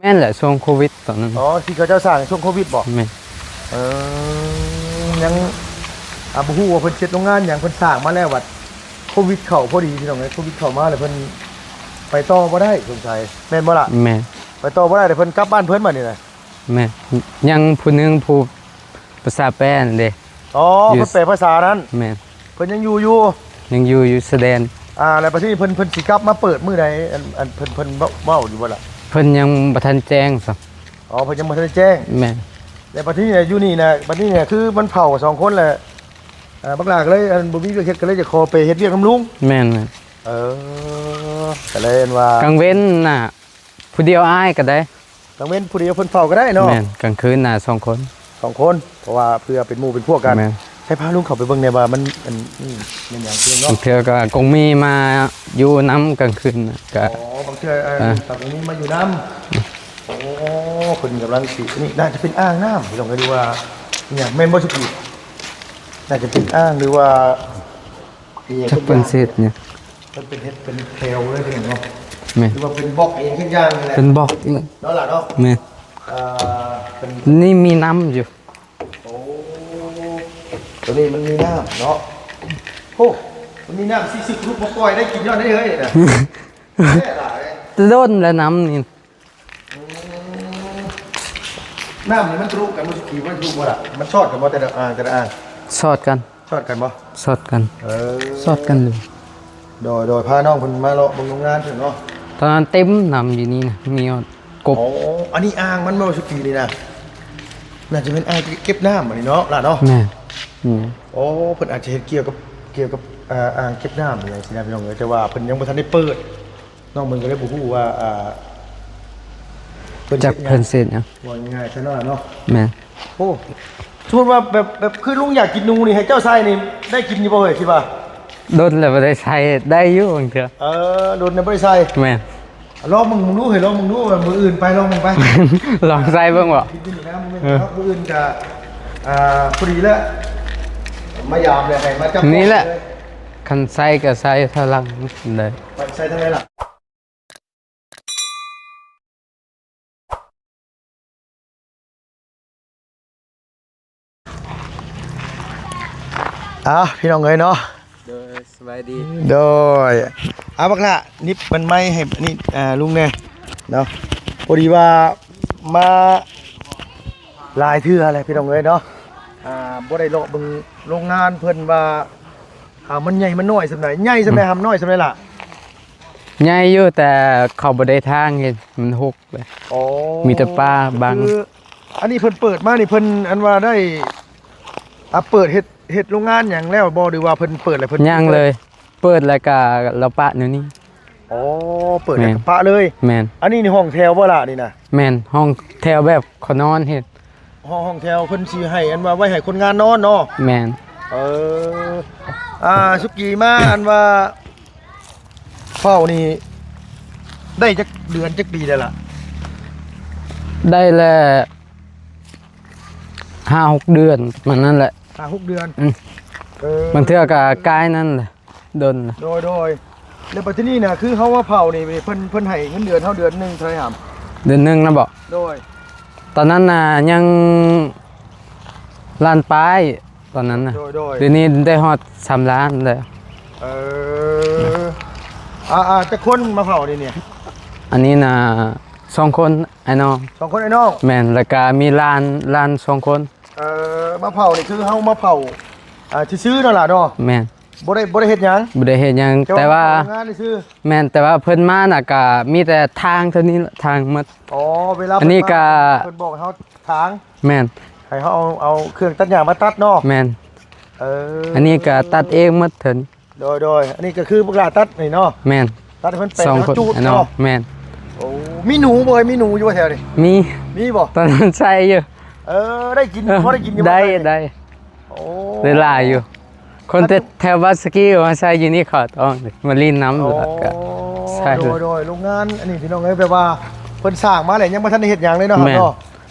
ແມ່ນແຫຼະ ຊ່ວງໂຄວິດຕອນນັ້ນ. ອໍ ທີ່ເຂົາເຈົ້າສ້າງຊ່ວງໂຄວິດບໍ? ແມ່ນ. ເອີ ຍັງ ອ່າ ບໍ່ຮູ້ວ່າເພິ່ນເຮັດໂຮງງານຫຍັງ ເພິ່ນສ້າງມາແລ້ວບັດໂຄວິດເຂົ້າພໍດີ ພີ່ນ້ອງເອີຍ. ໂຄວິດເຂົ້າມາແລ້ວເພິ່ນໄປຕໍ່ບໍ່ໄດ້ສົງໄສ ແມ່ນບໍ່ລະ? ແມ່ນ. ໄປຕໍ່ບໍ່ໄດ້ ແລ້ວເພິ່ນກັບບ້ານເພິ່ນບັດນີ້ນະ. ແມ່ນ. ຍັງຜູ້ໜຶ່ງ ຜູ້ປະຊາແປນັ້ນເດ້. ອໍ ຢູ່ ເພິ່ນແປພາສານັ້ນ. ແມ່ນ. ເພິ່ນຍັງຢູ່ຢູ່? ຍັງຢູ່ ຢູ່ຊາຍແດນ. ອ່າ ແລ້ວບັດທີນີ້ເພິ່ນ ເພິ່ນຊິກັບມາເປີດມື້ໃດ? ອັນ ອັນເພິ່ນ ເພິ່ນເວົ້າ ເວົ້າຢູ່ບໍ່ລະ? ເພິ່ນຍັງບໍ່ທັນແຈ້ງຊ້ຳ. ອໍ ເພິ່ນຍັງບໍ່ທັນໄດ້ແຈ້ງ. ແມ່ນ. ແລ້ວບັດທີນີ້ຢູ່ນີ້ນະ ບັດນີ້ນະ ຄືມັນເຜົາສອງຄົນແຫຼະ ອ່າ ບັກຫຼ້າກໍເລີຍ ອັນ ບໍ່ມີວຽກເຮັດ ກໍເລີຍຈະຂໍໄປເຮັດວຽກນຳລຸງ. ແມ່ນໆ. ເອີ ກໍເລີຍອັນວ່າ ກາງເວັນນະ ຜູ້ດຽວອ້າຍກໍໄດ້. ກາງເວັນຜູ້ດຽວເພິ່ນເຝົ້າກໍໄດ້ເນາະ. ແມ່ນ. ກາງຄືນນະ ສອງຄົນ. ສອງຄົນ ເພາະວ່າເພື່ອເປັນໝູ່ເປັນພວກກັນ. ແມ່ນ. ໃຫ້ພາລຸງເຂົ້າໄປເບິ່ງແດ່ວ່າມັນ ອັນ ອືມ ແມ່ນຫຍັງເພິ່ນເນາະ. ບາງເທື່ອກໍກົງມີມາຢູ່ນຳກາງຄືນນະ ກໍ ອໍ ບາງເທື່ອ ເອີ ເອີ ກໍກົງມີມາຢູ່ນຳ. ໂອ້ ເພິ່ນກຳລັງຊິ ນີ້ໜ້າຈະເປັນອ່າງນ້ຳ ພີ່ນ້ອງ ຫຼືວ່າອີຫຍັງ ແມ່ນບໍ່ສຸກີ? ໜ້າຈະເປັນອ່າງ ຫຼືວ່າ ຈັກເພິ່ນເຮັດຫຍັງ. ເພິ່ນເປັນເຮັດເປັນແຖວເລີຍເນາະ. ແມ່ນ. ຫຼືວ່າເປັນບລັອກອີ່ຫຍັງສັກຢ່າງນີ້ແຫຼະ. ເປັນບລັອກເນາະ. ແມ່ນ. ເນາະຫຼະເນາະ. ແມ່ນ. ອ່າ ເປັນ ນີ້ມີນ້ຳຢູ່. ໂອ້ ຕົວນີ້ມັນມີນ້ຳເນາະ. ໂອ້ ມັນມີນ້ຳຊິຊຶກລຸກມາປ່ອຍໄດ້ກິນຍ້ອນໄດ້ເຮີ້ຍນະ. ແທ້ຫຼາຍ. ແຕ່ດົນແລ້ວນ້ຳນີ້. ອືມ ນ້ຳນີ້ມັນທະລຸກັນບໍ່ສຸກີ ມັນທະລຸບໍ່ລະ? ມັນຊອດກັນບໍ່ແຕ່ລະອ່າງ ແຕ່ລະອ່າງ? ຊອດກັນ. ຊອດກັນບໍ່? ຊອດກັນ. ເອີ ຊອດກັນເລີຍ. ໂດຍ ໂດຍ ພານ້ອງເພິ່ນມາເລາະເບິ່ງໂຮງງານເພິ່ນເນາະ. ຕອນນັ້ນເຕັມນ້ຳຢູ່ນີ້ນະ ມີຮອດກົບ. ອໍ ອັນນີ້ອ່າງມັນບໍ່ສຸກີນີ້ນະ? ໜ້າຈະເປັນອ່າງເກັບນ້ຳອັນນີ້ເນາະ ຫຼ້າເນາະ. ແມ່ນ. ແມ່ນ. ໂອ້ ເພິ່ນອາດຈະເຮັດກ່ຽວກັບ ກ່ຽວກັບ ອ່າ ອ່າງເກັບນ້ຳອີ່ຫຍັງຊີ້ນະ ພີ່ນ້ອງເອີຍ ແຕ່ວ່າເພິ່ນຍັງບໍ່ທັນໄດ້ເປີດ. ນ້ອງເພິ່ນກໍເລີຍບໍ່ຮູ້ວ່າ ອ່າ ເພິ່ນ ຈັກເພິ່ນເຮັດຫຍັງ ເຮັດຫຍັງ ເວົ້າງ່າຍໆຊະເນາະ ເນາະ. ແມ່ນ. ໂອ້ ສົມມຸດວ່າແບບ ແບບຄືລຸງຢາກກິນໜູນີ້ ໃຫ້ເຈົ້າໃສ່ນີ້ ໄດ້ກິນຢູ່ບໍ່ເອີຍ ຄິດວ່າ? ດົນແລ້ວບໍ່ໄດ້ໃສ່ ໄດ້ຢູ່ບາງເທື່ອ. ເອີ ດົນແລ້ວບໍ່ໄດ້ໃສ່. ແມ່ນ. ລອງເບິ່ງ ເບິ່ງດູເຮີ້ຍ ລອງເບິ່ງດູ ມື້ອື່ນໄປ ລອງເບິ່ງໄປ. ລອງໃສ່ເບິ່ງບໍ່? ກິນຢູ່ນີ້ນະ ມື້ອື່ນ ເອີ ເນາະ ມື້ອື່ນກະ ອ່າ ພໍດີແລ້ວ ມາຢາມແລ້ວ ໃຫ້ມາຈັບ ນີ້ແຫຼະ ເລີຍ. ຄັນໃສ່ກໍໃສ່ທາງຫຼັງໄດ້. ໃສ່ທາງໃດລະ? ອ້າວ ພີ່ນ້ອງເອີຍເນາະ. ໂດຍ ສະບາຍດີ. ໂດຍ. ເອົາບັກຫຼ້າ ໜິບມັນໄມ້ໃຫ້ນີ້ ອ່າ ລຸງແດ່ເນາະ. ພໍດີວ່າມາຫຼາຍເທື່ອແລ້ວ ພີ່ນ້ອງເອີຍເນາະ. ອ່າ ບໍ່ໄດ້ເລາະເບິ່ງໂຮງງານເພິ່ນວ່າ ອ່າ ມັນໃຫຍ່ມັນນ້ອຍສ່ຳໃດ? ໃຫຍ່ສ່ຳໃດ? ອືມ ຫຳນ້ອຍສ່ຳໃດລະ? ໃຫຍ່ຢູ່ ແຕ່ເຂົາບໍ່ໄດ້ຖາງເຮັດ ມັນຮົກເລີຍ. ອໍ ມີແຕ່ປ່າບັງ. ຄື ອັນນີ້ເພິ່ນເປີດມານີ້ ເພິ່ນ ອັນວ່າໄດ້ ອ່າ ເປີດເຮັດ ເຮັດໂຮງງານຫຍັງແລ້ວບໍ່ ຫຼືວ່າເພິ່ນເປີດແລ້ວເພິ່ນ ຍັງເລີຍ. ເປີດແລ້ວກະລະປະແນວນີ້. ອໍ ເປີດແລ້ວກະປະເລີຍ. ແມ່ນ. ອັນນີ້ນີ້ຫ້ອງແຖວບໍ່ລະນີ້ນະ? ແມ່ນ ຫ້ອງແຖວແບບເຂົານອນເຮັດ. ຫ້ອງ ຫ້ອງແຖວເພິ່ນຊິໃຫ້ ອັນວ່າໄວ້ໃຫ້ຄົນງານນອນເນາະ. ແມ່ນ. ເອີ ອ່າ ສຸກີມາ ອັນວ່າເຝົ້ານີ້ໄດ້ຈັກເດືອນຈັກປີແລ້ວລະ? ໄດ້ແລ້ວ ຫ້າຫົກເດືອນປະມານນັ້ນແຫຼະ. ຫ້າຫົກເດືອນ. ອືມ. ເອີ ບາງເທື່ອກໍກາຍນັ້ນແຫຼະ ດົນ. ໂດຍ ໂດຍ. ແລ້ວບັດທີນີ້ນະ ຄືເຮົາມາເຝົ້ານີ້ ເພິ່ນ ເພິ່ນໃຫ້ເງິນເດືອນເຮົາເດືອນໜຶ່ງເທົ່າໃດຫຳ? ເດືອນໜຶ່ງນະບໍ? ໂດຍ. ຕອນນັ້ນນະຍັງລ້ານປາຍ ຕອນນັ້ນນະ. ໂດຍ ໂດຍ. ດຽວນີ້ໄດ້ຮອດສາມລ້ານແລ້ວ. ເອີ ອ່າ ອ່າ ຈັກຄົນມາເຝົ້ານີ້? ອັນນີ້ນະ ສອງຄົນ ອ້າຍນ້ອງ. ສອງຄົນອ້າຍນ້ອງ. ແມ່ນ. ແລ້ວກະມີຫຼານ ຫຼານສອງຄົນ. ເອີ ມາເຝົ້ານີ້ຄືເຮົາມາເຝົ້າ ອ່າ ຊື່ໆເນາະຫຼ້າເນາະ. ແມ່ນ. ບໍ່ໄດ້ ບໍ່ໄດ້ເຮັດຫຍັງ? ບໍ່ໄດ້ເຮັດຫຍັງ ແຕ່ວ່າ ແຕ່ວ່າ ງານຊື່. ແມ່ນ. ແຕ່ວ່າເພິ່ນມານະກະມີແຕ່ຖາງເທົ່ານີ້ລະ ຖາງໝົດ. ອໍ ເວລາ ອັນນີ້ກະ ເພິ່ນບອກໃຫ້ເຮົາຖາງ. ແມ່ນ. ໃຫ້ເຮົາເອົາ ເອົາເຄື່ອງຕັດຫຍ້າມາຕັດເນາະ. ແມ່ນ. ເອີ ອັນນີ້ກະຕັດເອງໝົດເທື່ອນີ້. ໂດຍ ໂດຍ. ອັນນີ້ກໍຄືບັກຫຼ້າຕັດນີ້ເນາະ. ແມ່ນ. ຕັດໃຫ້ເພິ່ນແປງ ສອງຄົນ ເນາະ. ແມ່ນ. ໂອ້ ມີໜູບໍ່ເອີຍ? ມີໜູຢູ່ບໍ່ແຖວນີ້? ມີ. ມີບໍ່? ຕອນນັ້ນໃສ່ຢູ່. ເອີ ໄດ້ກິນ ເອີ ພໍໄດ້ກິນຢູ່ບໍ່? ໄດ້ ໄດ້. ໂອ້ ໄດ້ຫຼາຍຢູ່. ຄົນແຖວ ແຖວບ້ານສະກີມາໃສ່ຢູ່ນີ້ ເຂົາຕ້ອງມາຫຼິ້ນນຳ. ອໍ ແລ້ວກໍໃສ່. ໂດຍ ໂດຍ. ໂຮງງານອັນນີ້ ພີ່ນ້ອງເອີຍ ແບບວ່າເພິ່ນສ້າງມາແລ້ວ ຍັງບໍ່ທັນໄດ້ເຮັດຫຍັງເລີຍເນາະ. ແມ່ນ. ເນາະ.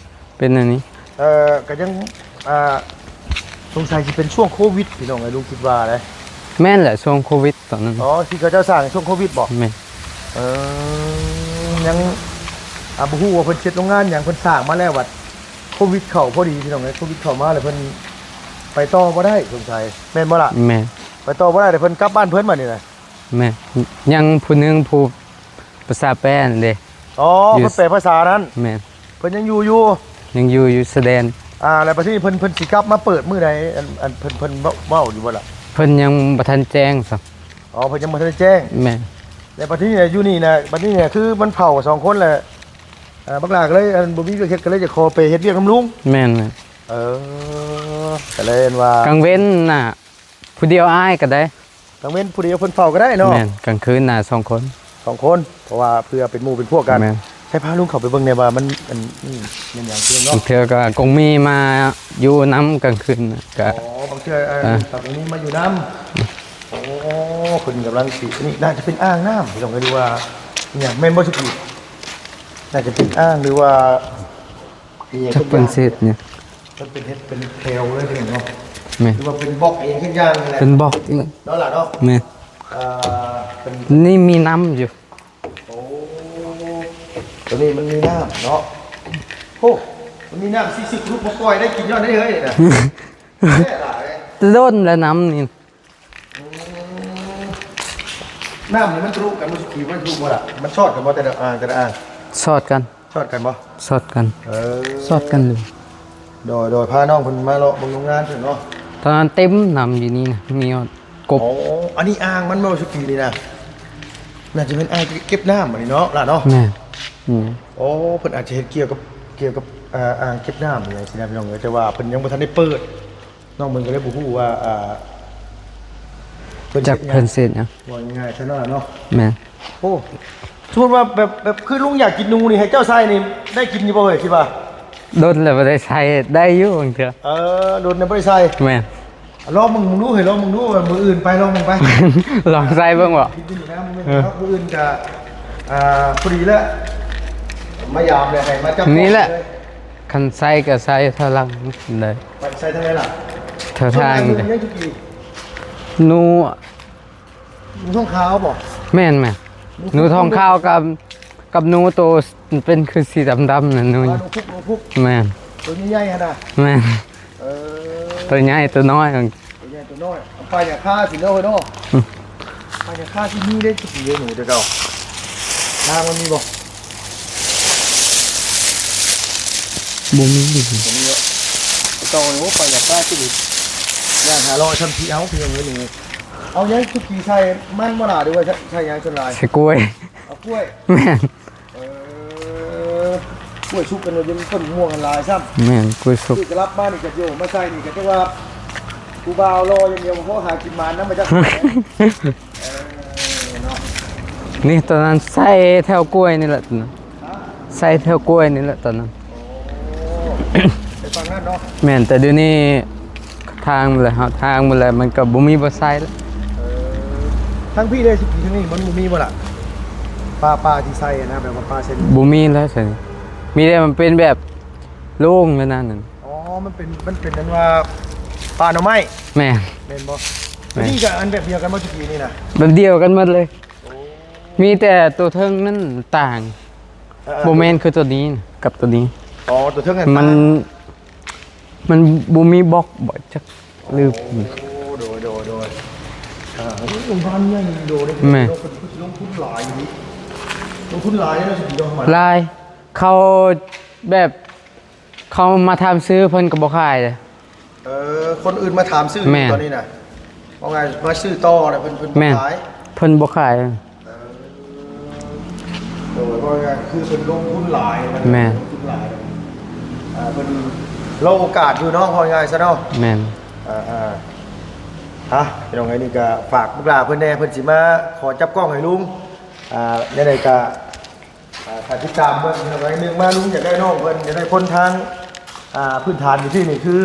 ເປັນແນວນີ້. ເອີ ກໍຍັງ ອ່າ ສົງໄສຊິເປັນຊ່ວງໂຄວິດ ພີ່ນ້ອງເອີຍ ລຸງຄິດວ່າເດ້. ແມ່ນແຫຼະ ຊ່ວງໂຄວິດຕອນນັ້ນ. ອໍ ທີ່ເຂົາເຈົ້າສ້າງຊ່ວງໂຄວິດບໍ? ແມ່ນ. ເອີ ຍັງ ອ່າ ບໍ່ຮູ້ວ່າເພິ່ນເຮັດໂຮງງານຫຍັງ ເພິ່ນສ້າງມາແລ້ວ ບັດໂຄວິດເຂົ້າພໍດີ ພີ່ນ້ອງເອີຍ ໂຄວິດເຂົ້າມາແລ້ວ ເພິ່ນໄປຕໍ່ບໍ່ໄດ້ ສົງໄສ ແມ່ນບໍ່ລະ? ແມ່ນ ໄປຕໍ່ບໍ່ໄດ້ ເພິ່ນກັບບ້ານເພິ່ນບັດນີ້ນະ. ແມ່ນ ຍັງຜູ້ໜຶ່ງ ຜູ້ພາສາແປນັ້ນເດ້. ອໍ ຢູ່ ເພິ່ນແປພາສານັ້ນ. ແມ່ນ ເພິ່ນຍັງຢູ່ຢູ່ ຍັງຢູ່ຢູ່ຊາຍແດນ. ອ່າ ແລ້ວບັດນີ້ເພິ່ນ ເພິ່ນຊິກັບມາເປີດມື້ໃດ? ອັນ ອັນເພິ່ນ ເພິ່ນເວົ້າ ເວົ້າຢູ່ບໍ່ລະ? ເພິ່ນຍັງບໍ່ທັນແຈ້ງຊ້ຳ. ອໍ ເພິ່ນຍັງບໍ່ທັນໄດ້ແຈ້ງ. ແມ່ນ ແລ້ວບັດນີ້ຢູ່ນີ້ນະ ບັດນີ້ນະ ຄືມັນເຜົາສອງຄົນແຫຼະ ອ່າ ບັກຫຼ້າກໍເລີຍ ອັນ ບໍ່ມີວຽກເຮັດ ກໍເລີຍຈະຂໍໄປເຮັດວຽກນຳລຸງ. ແມ່ນໆ ເອີ ກໍເລີຍອັນວ່າ ກາງເວັນນະ ຜູ້ດຽວອ້າຍກໍໄດ້. ກາງເວັນຜູ້ດຽວເພິ່ນເຝົ້າກໍໄດ້ເນາະ. ແມ່ນ ກາງຄືນນະ ສອງຄົນ ສອງຄົນ ເພາະວ່າເພື່ອເປັນໝູ່ເປັນພວກກັນ. ແມ່ນ ໃຫ້ພາລຸງເຂົ້າໄປເບິ່ງແດ່ວ່າມັນ ອັນ ອືມ ແມ່ນຫຍັງເນາະ. ບາງເທື່ອກໍກົງມີມາຢູ່ນຳກາງຄືນນະ ກໍ ອໍ ບາງເທື່ອ ເອີ ເອີ ກໍກົງມີມາຢູ່ນຳ. ໂອ້ ເພິ່ນກຳລັງຊິ ນີ້ໜ້າຈະເປັນອ່າງນ້ຳ ພີ່ນ້ອງເອີຍ ຫຼືວ່າອີ່ຫຍັງ ແມ່ນບໍ່ສຸກີ? ໜ້າຈະເປັນອ່າງ ຫຼືວ່າອີ່ຫຍັງ ຈັກເພິ່ນເຮັດຫຍັງ ເພິ່ນເຮັດເປັນແຖວເລີຍເນາະ. ແມ່ນ ຫຼືວ່າເປັນບລັອກອີ່ຫຍັງສັກຢ່າງນີ້ແຫຼະ ເປັນບລັອກເນາະຫຼ້າເນາະ. ແມ່ນ ເອີ ເປັນ ນີ້ມີນ້ຳຢູ່. ໂອ້ ຕົວນີ້ມັນມີນ້ຳເນາະ. ໂອ້ ມັນມີນ້ຳຊິຊຶກລຸກມາປ່ອຍໄດ້ກິນຍ້ອນໄດ້ເຮີ້ຍນະ. ແທ້ຫຼາຍ ແຕ່ດົນແລ້ວນ້ຳນີ້. ອືມ ນ້ຳນີ້ມັນທະລຸກັນບໍ່ສຸກີ ມັນທະລຸບໍ່ລະ? ມັນຊອດກັນບໍ່ແຕ່ລະອ່າງ ແຕ່ລະອ່າງ? ຊອດກັນ ຊອດກັນບໍ່? ຊອດກັນ ເອີ ຊອດກັນເລີຍ. ໂດຍ ໂດຍ ພານ້ອງເພິ່ນມາເລາະເບິ່ງໂຮງງານເພິ່ນເນາະ. ຕອນນັ້ນເຕັມນ້ຳຢູ່ນີ້ນະ ມີຮອດກົບ. ອໍ ອັນນີ້ອ່າງມັນບໍ່ສຸກີນີ້ນະ? ໜ້າຈະເປັນອ່າງເກັບນ້ຳອັນນີ້ເນາະ ຫຼ້າເນາະ. ແມ່ນ ອືມ ໂອ້ ເພິ່ນອາດຈະເຮັດກ່ຽວກັບ ກ່ຽວກັບ ອ່າ ອ່າງເກັບນ້ຳອີ່ຫຍັງຊີ້ນະ ພີ່ນ້ອງເອີຍ ແຕ່ວ່າເພິ່ນຍັງບໍ່ທັນໄດ້ເປີດ. ນ້ອງເພິ່ນກໍເລີຍບໍ່ຮູ້ວ່າ ອ່າ ເພິ່ນ ຈັກເຮັດຫຍັງ ເພິ່ນເຮັດຫຍັງ ວ່າງ່າຍໆຊະເນາະ ເນາະ. ແມ່ນ ໂອ້ ສົມມຸດວ່າແບບ ແບບຄືລຸງຢາກກິນໜູນີ້ ໃຫ້ເຈົ້າໃສ່ນີ້ ໄດ້ກິນຢູ່ບໍ່ເອີຍ ຄິດວ່າ? ດົນແລ້ວບໍ່ໄດ້ໃສ່ ໄດ້ຢູ່ບາງເທື່ອ. ເອີ ດົນແລ້ວບໍ່ໄດ້ໃສ່. ແມ່ນ ລອງເບິ່ງ ເບິ່ງດູເຮີ້ຍ ລອງເບິ່ງດູ ມື້ອື່ນໄປ ລອງເບິ່ງໄປ. ລອງໃສ່ເບິ່ງບໍ່? ກິນຢູ່ນະ ມື້ອື່ນ ເອີ ມື້ອື່ນກະ ອ່າ ພໍດີແລ້ວ ມາຢາມແລ້ວ ໃຫ້ມາຈັບ ນີ້ແຫຼະ ເລີຍ. ຄັນໃສ່ກໍໃສ່ທາງຫຼັງໄດ້. ໄປໃສ່ທາງໃດລະ? ແຖວທາງ ສ່ວນຫຼາຍໜູຍັງຈຸກີ ໜູ ໜູທອງຂາວບໍ່? ແມ່ນໆ ໜູ ໜູທອງຂາວກັບ ກັບໜູໂຕເປັນຄືສີດຳໆນັ້ນ ໜູ ອ່າ ໜູພຸກ ໜູພຸກ. ແມ່ນ ໂຕໃຫຍ່ໆຫັ້ນນະ. ແມ່ນ ເອີ ໂຕໃຫຍ່ໂຕນ້ອຍ ໂຕໃຫຍ່ໂຕນ້ອຍ. ເອົາປາຫຍ້າຄາຊິເນາະເຮີ້ຍເນາະ. ອືມ ປາຫຍ້າຄາຊິມີເດ້ ສຸກີເດ້ ໜູແຕ່ເກົ່າ ທາງມັນມີບໍ່? ບໍ່ມີ ບໍ່ມີເນາະ. ເຈົ້າ ໂອ້ ປາຫຍ້າຄາຊິ ຢ່າງຫ້າຮ້ອຍ ຊ່ຳທີ່ເອົາ ພີ່ນ້ອງເອີຍ ນີ້. ເອົາຫຍັງສຸກີໃສ່ ມັນບໍ່ລະ ຫຼືວ່າໃສ່ຫຍັງສ່ວນຫຼາຍ? ໃສ່ກ້ວຍ. ເອົາກ້ວຍ. ແມ່ນ ເອີ ກ້ວຍສຸກກັນຢູ່ຕົ້ນມ່ວງຫັ້ນຫຼາຍຊ້ຳ. ແມ່ນ ກ້ວຍສຸກ. ຊື້ກະລັບມານີ້ກໍໂຍມມາໃສ່ນີ້ ກໍຖືວ່າຜູ້ບ່າວຫຼໍ່ຢ່າງດຽວ ໂຫ ຫາກິນໝານນຳມາຈັກ. ເອີ ເນາະ ນີ້ຕອນນັ້ນໃສ່ແຖວກ້ວຍນີ້ແຫຼະ ຕອນນັ້ນ ຮະ? ໃສ່ແຖວກ້ວຍນີ້ແຫຼະຕອນນັ້ນ. ໂອ້ ໄປຝັ່ງນັ້ນເນາະ. ແມ່ນ ແຕ່ດຽວນີ້ ທາງໝົດແລ້ວ ທາງໝົດແລ້ວ ມັນກໍບໍ່ມີບ່ອນໃສ່ແລ້ວ. ເອີ ທາງພີ້ເດ້ ທາງນີ້ມັນບໍ່ມີບໍ່ລະ ປາ ປາທີ່ໃສ່ນະ ແບບວ່າປາເຊັ່ນ ບໍ່ມີແລ້ວ ໃສ່ ມີແຕ່ມັນເປັນແບບໂລ່ງແລ້ວນັ້ນ. ອໍ ມັນເປັນ ມັນເປັນອັນວ່າປ່າໜໍ່ໄມ້. ແມ່ນ ແມ່ນບໍ່? ແມ່ນ ນີ້ກໍອັນແບບດຽວກັນບໍ່ ຈຸກີນີ້ນະ? ແບບດຽວກັນໝົດເລີຍ. ໂອ້ ມີແຕ່ຕົວເທິງນັ້ນຕ່າງ. ເອີ ບໍ່ແມ່ນຄືຕົວນີ້ກັບຕົວນີ້. ອໍ ຕົວເທິງນັ້ນ ມັນ ມັນບໍ່ມີບລັອກບໍ່ ຈັກລືມ. ໂອ້ ໂດຍ ໂດຍ ໂດຍ ອ່າ ໂອ້ ໂຮງງານໃຫຍ່ໂດ ແມ່ນ ລົງທຶນຫຼາຍຢູ່ນີ້ ລົງທຶນຫຼາຍເນາະ ຫຼາຍ. ເຂົາແບບ ເຂົາມາຖາມຊື້ເພິ່ນກໍບໍ່ຂາຍເດ້. ເອີ ຄົນອື່ນມາຖາມຊື້ ແມ່ນ ຕອນນີ້ນະ ວ່າງ່າຍມາຊື້ຕໍ່ແລ້ວເພິ່ນ ເພິ່ນບໍ່ຂາຍ. ແມ່ນ ເພິ່ນບໍ່ຂາຍ. ເອີ ໂດຍ ເວົ້າງ່າຍຄືເພິ່ນລົງທຶນຫຼາຍນະ. ແມ່ນ ລົງທຶນຫຼາຍ. ອ່າ ເພິ່ນລໍໂອກາດຢູ່ເນາະ ເວົ້າງ່າຍຊະເນາະ. ແມ່ນ ອ່າ ອ່າ ອ່ະ ພີ່ນ້ອງເອີຍ ນີ້ກໍຝາກລູກຫຼານເພິ່ນແດ່ ເພິ່ນຊິມາຂໍຈັບກ້ອງໃຫ້ລຸງ. ອ່າ ຈັ່ງໃດກໍ ອ່າ ຝາກຕິດຕາມເບິ່ງ ໜຶ່ງມາລຸງຢາກໄດ້ນ້ອງເພິ່ນ ຢາກໄດ້ຄົນທາງ ອ່າ ພື້ນຖານຢູ່ທີ່ນີ້ ຄື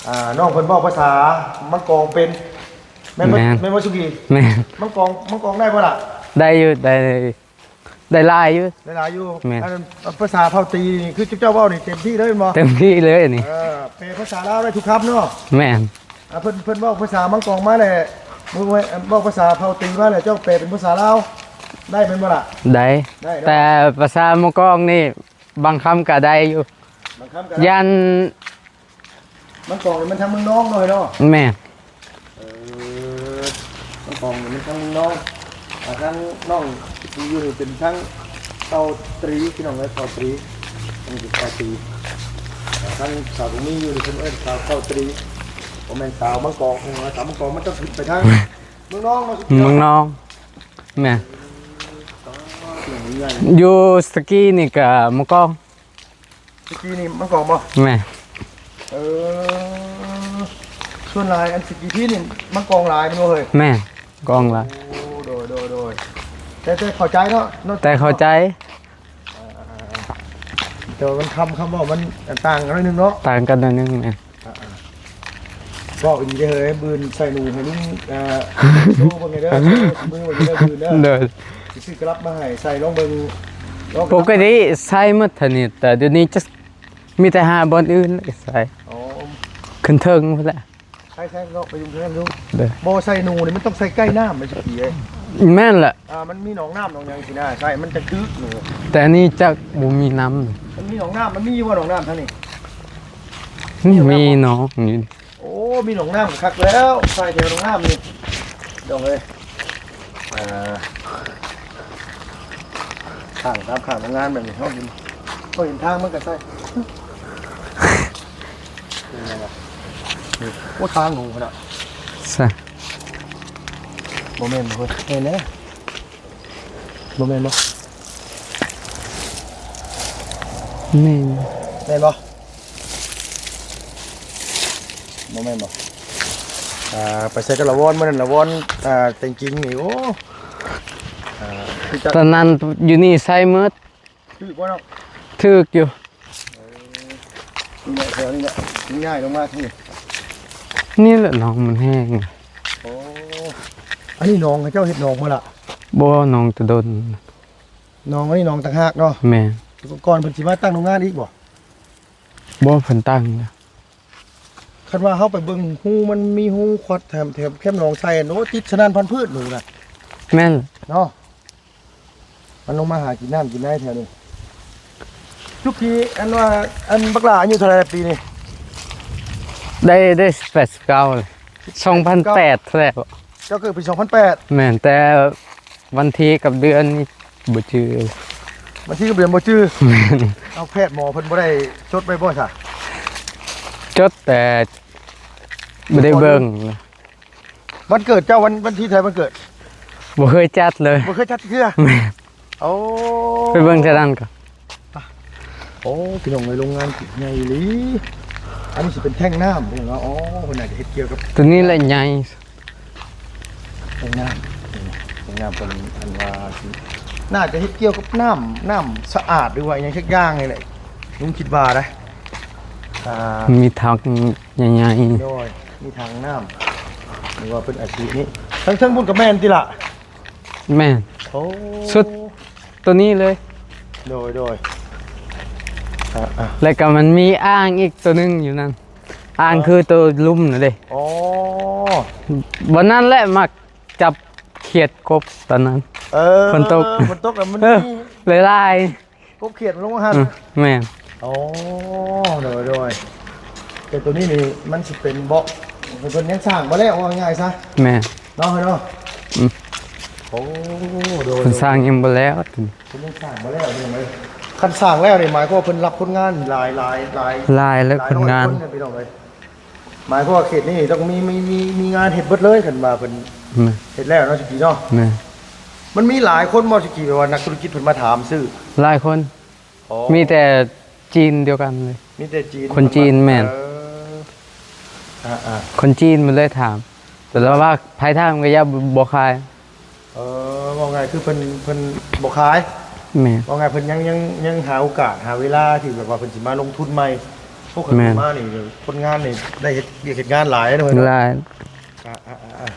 ອ່າ ນ້ອງເພິ່ນເວົ້າພາສາມັງກອງເປັນ. ແມ່ນບໍ່ ແມ່ນ ແມ່ນບໍ່ສຸກີ? ແມ່ນ ມັງກອງ ມັງກອງໄດ້ບໍ່ລະ? ໄດ້ຢູ່ ໄດ້ ໄດ້ຫຼາຍຢູ່ ໄດ້ຫຼາຍຢູ່. ແມ່ນ ອັນ ພາສາເຜົ່າຕີນີ້ ຄືເຈົ້າເວົ້ານີ້ເຕັມທີ່ເລີຍແມ່ນບໍ່? ເຕັມທີ່ເລີຍນີ້. ເອີ ແປພາສາລາວໄດ້ທຸກຄຳເນາະ. ແມ່ນ ອ່າ ເພິ່ນ ເພິ່ນເວົ້າພາສາມັງກອງມາແລ້ວ ເວົ້າພາສາເຜົ່າຕີມາແລ້ວ ເຈົ້າແປເປັນພາສາລາວ ໄດ້ແມ່ນບໍ່ລະ? ໄດ້ ໄດ້ເນາະ ແຕ່ພາສາໝູ່ກອງນີ້ບາງຄຳກໍໄດ້ຢູ່ ບາງຄຳກໍໄດ້ ຢ້ານ ມັນກອງນີ້ມັນທາງເມືອງນອງເນາະ ເອີຍເນາະ ແມ່ນ ເອີ ມັນກອງນີ້ມັນທາງເມືອງນອງ ອ່າ ທາງນ້ອງທີ່ຢູ່ນີ້ເປັນທາງເຜົ່າຕຣີ ພີ່ນ້ອງເອີຍ ເຜົ່າຕຣີ ອັນນີ້ເປັນເຜົ່າຕຣີ ອ່າ ທາງສາວຕົງມີຢູ່ນີ້ເພິ່ນເອີ້ນສາວເຜົ່າຕຣີ ບໍ່ແມ່ນສາວບາງກອກ ເອີ ສາວບາງກອກມັນຕ້ອງຂຶ້ນໄປທາງເມືອງນອງເນາະ ເມືອງນອງ ແມ່ນ ຢູ່ສະກີນີ້ກໍໝູ່ກອງ ສະກີນີ້ມັນກອງບໍ່? ແມ່ນ ເອີ ສ່ວນຫຼາຍອັນສະກີພີນີ້ມັນກອງຫຼາຍແມ່ນບໍ່ເຮີ້ຍ? ແມ່ນ ກອງຫຼາຍ ໂອ້ ໂດຍ ໂດຍ ໂດຍ ແຕ່ ແຕ່ເຂົ້າໃຈເນາະ ແຕ່ເຂົ້າໃຈ ເອີ ແຕ່ວ່າມັນຄຳ ຄຳເວົ້າມັນຕ່າງກັນໜ້ອຍໜຶ່ງເນາະ ຕ່າງກັນໜ້ອຍໜຶ່ງ ແມ່ນ ອ່າໆ ເວົ້າອີ່ຫຼີເດີເຮີ້ຍ ບືນໃສ່ໜູໃຫ້ລຸງ ເອີ ໂຊເບິ່ງແດ່ເດີ ໂຊມືເບິ່ງແດ່ບືນເດີ ໂດຍ ຊິຊື້ກະລັບມາໃຫ້ໃສ່ລອງເບິ່ງ ລອງ ປົກກະຕິໃສ່ໝົດເທົ່ານີ້ ແຕ່ດຽວນີ້ຈະມີແຕ່ຫາບ່ອນອື່ນໃສ່ ອໍ ຂຶ້ນເທິງພຸ້ນແຫຼະ ໃສ່ໆ ເນາະ ໄປຢູ່ເທິງນັ້ນຢູ່ ໂດຍ ບໍ່ໃສ່ໜູນີ້ມັນຕ້ອງໃສ່ໃກ້ນ້ຳ ມັນຊິດີເດ້ ແມ່ນແຫຼະ ອ່າ ມັນມີໜອງນ້ຳໜອງຫຍັງຊີ້ນະ ໃສ່ມັນຈະຖືກໜູ ແຕ່ອັນນີ້ຈັກບໍ່ມີນ້ຳ ມັນມີໜອງນ້ຳ ມັນມີຢູ່ບໍ່ໜອງນ້ຳທາງນີ້? ນີ້ ມີໜອງຢູ່ ໂອ້ ມີໜອງນ້ຳຄັກແລ້ວ ໃສ່ແຖວໜອງນ້ຳນີ້ ພີ່ນ້ອງເອີຍ ອ່າ ຂ້າງ ຕາມຂ້າງໂຮງງານແບບນີ້ ເຮົາເຫັນ ເຮົາເຫັນທາງມັນກໍໃສ່ ເປັນຫຍັງວະ ນີ້ ໂອ້ ທາງໜູຂະໜາດ ໃສ່ ບໍ່ແມ່ນເວີ້ຍ ແມ່ນແຫຼະ ບໍ່ແມ່ນບໍ່? ແມ່ນ ແມ່ນບໍ່? ບໍ່ແມ່ນບໍ່? ອ່າ ໄປໃສ່ກັບລະວອນ ມື້ນັ້ນລະວອນ ອ່າ ແຕ່ງຈິງນີ້ ໂອ້ ອ່າ ຄືຈັກ ຕອນນັ້ນຢູ່ນີ້ໃສ່ໝົດ ຖືກບໍ່ເນາະ? ຖືກຢູ່ ເອີ ນີ້ແຫຼະ ແຖວນີ້ແຫຼະ ມັນຍ້າຍລົງມາທາງນີ້ ນີ້ແຫຼະ ໜອງມັນແຫ້ງ ໂອ້ ອັນນີ້ໜອງ ເຂົາເຈົ້າເຮັດໜອງບໍ່ລະ? ບໍ່ ໜອງແຕ່ດົນ ໜອງອັນນີ້ໜອງຕ່າງຫາກເນາະ ແມ່ນ ກ່ອນເພິ່ນຊິມາຕັ້ງໂຮງງານອີກບໍ່? ບໍ່ ເພິ່ນຕັ້ງແລ້ວ ຄັນວ່າເຮົາໄປເບິ່ງຮູ ມັນມີຮູຄວັດແຖມ ແຖມແຄມໜອງໃສ່ ໂອ້ ຕິດສະໜັ່ນພັນພືດໜູນະ ແມ່ນເນາະ ມັນລົງມາຫາກິນນ້ຳກິນໃນແຖວນີ້ ຈຸກທີ່ ອັນວ່າ ອັນບັກຫຼ້າອາຍຸເທົ່າໃດລະປີນີ້? ໄດ້ ໄດ້ແປດສິບເກົ້າ ສອງພັນແປດ ເທົ່າໃດ ເຈົ້າເກີດປີສອງພັນແປດ ແມ່ນ ແຕ່ ວັນທີກັບເດືອນນີ້ບໍ່ຈື່ ວັນທີກັບເດືອນບໍ່ຈື່ ແມ່ນ ເອົາ ແພດໝໍເພິ່ນບໍ່ໄດ້ຈົດໄວ້ບໍ່ຊະ? ຈົດແຕ່ບໍ່ໄດ້ເບິ່ງ ວັນເກີດເຈົ້າ ວັນ ວັນທີເທົ່າໃດວັນເກີດ? ບໍ່ເຄີຍຈັດເລີຍ ບໍ່ເຄີຍຈັດເທື່ອ ແມ່ນ ໂອ້ ໄປເບິ່ງເທື່ອນັ້ນກ່ອນ ໂອ້ ພີ່ນ້ອງເອີຍ ໂຮງງານໃຫຍ່ອີ່ຫຼີ ອັນນີ້ຊິເປັນແທ້ງນ້ຳ ພີ່ນ້ອງເນາະ ໂອ້ ເພິ່ນໜ້າຈະເຮັດກ່ຽວກັບ ໂຕນີ້ແຫຼະໃຫຍ່ ແທ້ງນ້ຳ ແທ້ງນ້ຳເພິ່ນ ອັນວ່າຊິ ໜ້າຈະເຮັດກ່ຽວກັບນ້ຳ ນ້ຳສະອາດ ຫຼືວ່າອີ່ຫຍັງສັກຢ່າງນີ້ແຫຼະ ລຸງຄິດວ່ານະ ອ່າ ມີຖັງໃຫຍ່ໆ ໂດຍ ມີຖັງນ້ຳ ຫຼືວ່າເປັນອາຊີບນີ້ ທາງເທິງພຸ້ນກໍແມ່ນຕິລະ? ແມ່ນ ໂອ້ ສຸດໂຕນີ້ເລີຍ ໂດຍ ໂດຍ ອ່າໆ ແລ້ວກໍມັນມີອ່າງອີກໂຕໜຶ່ງຢູ່ນັ້ນ ອ່າງຄືໂຕລຸ່ມນັ້ນເດ້ ອໍ ວັນນັ້ນແຫຼະມັກຈັບຂຽດກົບຕອນນັ້ນ ເອີ ຝົນຕົກ ຝົນຕົກແລ້ວມັນ ເອີ ມີຫຼາຍໆ ກົບຂຽດມັນລົງມາຫັ້ນ ອືມ ແມ່ນ ໂອ້ ໂດຍ ໂດຍ ແຕ່ໂຕນີ້ນີ້ມັນຊິເປັນເບາະ ເພິ່ນຍັງສ້າງບໍ່ແລ້ວ ເວົ້າງ່າຍໆຊະ ແມ່ນ ເນາະ ເນາະ ອືມ ໂອ້ ໂດຍ ເພິ່ນສ້າງຍັງບໍ່ແລ້ວ ເພິ່ນຍັງສ້າງບໍ່ແລ້ວ ພີ່ນ້ອງເອີຍ ຄັນສ້າງແລ້ວນີ້ ໝາຍຄວາມວ່າເພິ່ນຮັບຄົນງານຫຼາຍ ຫຼາຍ ຫຼາຍ ຫຼາຍຄົນງານ ຫຼາຍຮ້ອຍຄົນເລີຍ ພີ່ນ້ອງເອີຍ ໝາຍຄວາມວ່າເຂດນີ້ຕ້ອງມີ ມີ ມີ ມີງານເຮັດເບິດເລີຍ ຄັນວ່າເພິ່ນ ແມ່ນ ເຮັດແລ້ວເນາະ ສະກີເນາະ ແມ່ນ ມັນມີຫຼາຍຄົນບໍ່ ສະກີ ແບບວ່ານັກທຸລະກິດເພິ່ນມາຖາມຊື້? ຫຼາຍຄົນ ອໍ ມີແຕ່ຈີນດຽວກັນເລີຍ ມີແຕ່ຈີນ ຄົນຈີນ ແມ່ນ ເອີ ອ່າໆ ຄົນຈີນເພິ່ນເລີຍຖາມ ແຕ່ລະວ່າໃຜຖາມກໍຢ່າ ບໍ່ຂາຍ ເອີ ເວົ້າງ່າຍຄືເພິ່ນ ເພິ່ນບໍ່ຂາຍ ແມ່ນ ເວົ້າງ່າຍເພິ່ນຍັງ ຍັງ ຍັງຫາໂອກາດ ຫາເວລາທີ່ແບບວ່າເພິ່ນຊິມາລົງທຶນໃໝ່ ພວກເພິ່ນ ແມ່ນ ມານີ້ ຄົນງານນີ້ໄດ້ເຮັດວຽກເຮັດງານຫຼາຍເນາະ ຫຼາຍ ອ່າ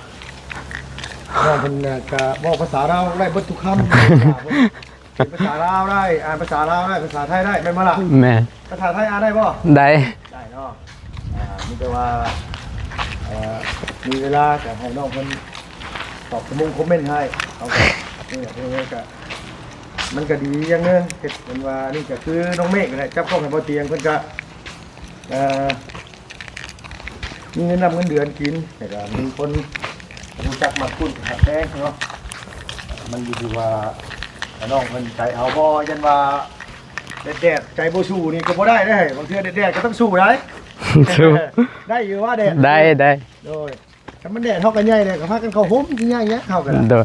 ໆໆ ນ້ອງເພິ່ນກໍເວົ້າພາສາລາວໄດ້ເບິດທຸກຄຳ ເປັນພາສາລາວໄດ້ ອ່ານພາສາລາວໄດ້ ພາສາໄທໄດ້ ແມ່ນບໍ່ລະ? ແມ່ນ ພາສາໄທອ່ານໄດ້ບໍ່? ໄດ້ ໄດ້ເນາະ ອ່າ ມີແຕ່ວ່າ ເອີ ມີເວລາກໍໃຫ້ນ້ອງເພິ່ນຕອບຄອມມົງຄອມເມັນໃຫ້ ເຮົາກໍ ນີ້ແຫຼະ ເພິ່ນກະ ມັນກະດີຢ່າງໜຶ່ງ ເຮັດເປັນວ່າ ນີ້ກະຄືນ້ອງເມກນີ້ແຫຼະ ຈັບກ້ອງໃຫ້ບໍ່ຕຽງ ເພິ່ນກະ ເອີ ມີເງິນນຳເງິນເດືອນກິນ ແລ້ວກະມີຄົນຮູ້ຈັກມັກຄຸ້ນຮັກແພງເນາະ. ມັນຢູ່ທີ່ວ່ານ້ອງເພິ່ນໃຈເອົາບໍ່ ຢ້ານວ່າແດດໆ ໃຈບໍ່ສູ້ນີ້ກະບໍ່ໄດ້ເດ້ ບາງເທື່ອແດດໆກະຕ້ອງສູ້ໄດ໋. ສູ້ ໄດ້ຢູ່ວ່າແດດ ໄດ້ ໄດ້ ໂດຍ ຄັນມັນແດດເຮົາກະໃຫຍ່ແລ້ວ ກະພາກັນເຂົ້າຮົ່ມ ຊິຍາກຫຍັງເຮົາກະ ໂດຍ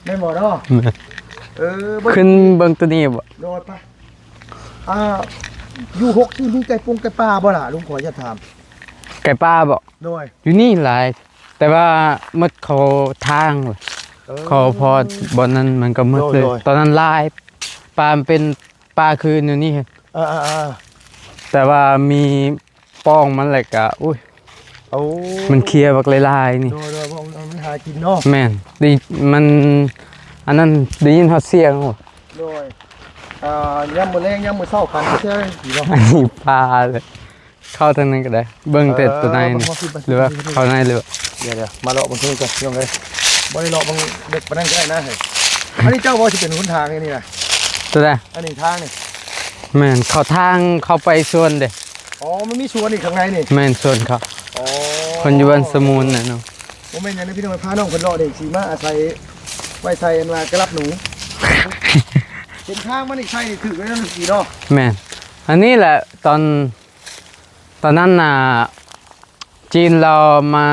ແມ່ນບໍ່ເນາະ? ແມ່ນ ເອີ ຂຶ້ນເບິ່ງໂຕນີ້ບໍ່? ໂດຍ ໄປ ອ່າ ຢູ່ຫົກທີ່ມີໄກ່ປົງໄກ່ປ່າບໍ່ລະ ລຸງ ຂໍຢາກຖາມ? ໄກ່ປ່າບໍ່? ໂດຍ ຢູ່ນີ້ຫຼາຍ ແຕ່ວ່າໝົດເຂົາທາງ ເອີ ເຂົາພໍດບ່ອນນັ້ນມັນກະໝົດເລີຍ ໂດຍ ຕອນນັ້ນຫຼາຍ ປ່າມັນເປັນປ່າຄືນຢູ່ນີ້ ເອີໆໆ ແຕ່ວ່າມີ ປ້ອງມັນແຫຼະກະ ໂອ້ຍ ໂອ້ ມັນເຄຍບັກຫຼາຍໆນີ້ ໂດຍໆ ມັນຫາກິນເນາະ ແມ່ນ ດີ ມັນ ອັນນັ້ນ ໄດ້ຍິນຮອດສຽງ ໂດຍ ອ່າ ຍາມມື້ແລງ ຍາມມື້ເຊົ້າ ຄັນແຊງ ອັນນີ້ປ່າເລີຍ ເຂົ້າທາງນັ້ນກະໄດ້ ເບິ່ງແຕ່ ເອີ ໂຕໃນນີ້ ເບິ່ງ ເບິ່ງ ເບິ່ງ ຫຼືວ່າເຂົ້າໃນ ຫຼືວ່າ ດຽວໆ ມາເລາະເບິ່ງເທິງກ່ອນ ພີ່ນ້ອງເອີຍ ບໍ່ໄດ້ເລາະເບິ່ງເລິກປານນັ້ນກະໄດ້ນະ ເຮີ້ຍ ອັນນີ້ເຈົ້າບໍ່ຊິເປັນຫົນທາງອັນນີ້ນະ? ໂຕໃດ? ອັນນີ້ທາງນີ້ ແມ່ນ ເຂົ້າທາງເຂົ້າໄປສວນເດ້. ອໍ ມັນມີສວນອີກຂ້າງໃນນີ້ ແມ່ນ ສວນເຂົາ ອໍ ເພິ່ນຢູ່ບ້ານສະໝູນນະເນາະ ບໍ່ແມ່ນຫຍັງເດ້ພີ່ນ້ອງ ພານ້ອງເພິ່ນເລາະເດ້ ຊິມາອາໄສໄວ້ໃສ່ອັນວ່າກະລັບໜູ ເສັ້ນທາງມັນນີ້ໃສ່ນີ້ຖືກແລ້ວເນາະ ເມື່ອກີ້ເນາະ ແມ່ນ ອັນນີ້ແຫຼະ ຕອນ ຕອນນັ້ນນະ ຈີນລາວມາ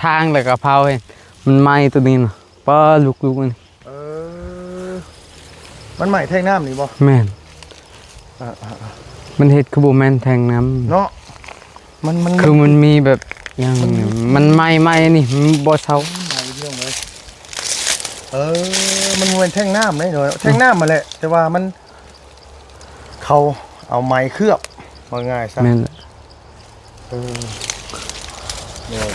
ທາງແລ້ວກະເຜົາ ມັນໄໝ້ໂຕນີ້ນະ ປ້າ ລຸກໆ ນີ້ ເອີ ມັນໄໝ້ແທງນ້ຳນີ້ບໍ່? ແມ່ນ ອ່າໆໆ ມັນເຮັດຄືບໍ່ແມ່ນແທງນ້ຳເນາະ ມັນ ມັນ ຄືມັນມີແບບຫຍັງ ມັນ ມັນໄໝ້ໆ ນີ້ ມັນບໍ່ເຊົາ ໄໝ້ ພີ່ນ້ອງເອີຍ ເອີ ມັນບໍ່ແມ່ນແທງນ້ຳເດ້ເນາະ ແທງນ້ຳຫັ້ນແຫຼະ ແຕ່ວ່າມັນ ເຂົາເອົາໄໝ້ເຄືອບ ວ່າງ່າຍຊະ ແມ່ນແຫຼະ ເອີ ໂດຍ